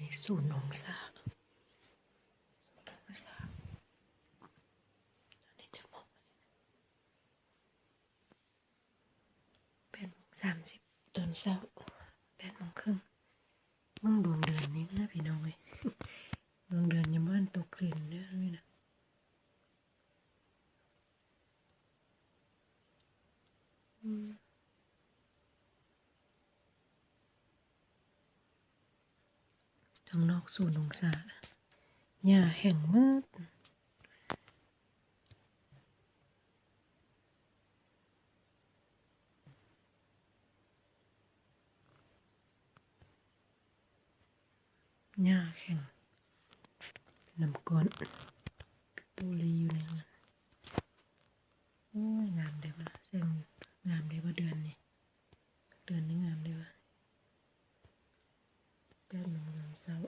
ນີ້ສູນອົງສາ ສູນອົງສາ ຕອນນີ້ຈັກໂມງ? ແປດໂມງສາມສິບຕອນເຊົ້າ ແປດໂມງເຄິ່ງ. ເບິ່ງດວງເດືອນນີ້ນະພີ່ນ້ອງເອີຍ ດວງເດືອນຍັງບໍ່ທັນຕົກດິນເດີນີ້ນະ. ອືມ ທາງນອກສູນອົງສາ ຫຍ້າແຫ້ງໝົດ. ຫຍ້າແຂງ ນ້ຳກ້ອນ ປູລີຢູ່ໃນເຮືອນ. ໂອ້ຍ ງາມເດ້ວ່າ ແສງງາມເດ້ວ່າເດືອນນີ້ ເດືອນນີ້ງາມເດ້ວ່າ. ແປດໂມງຕອນເຊົ້າ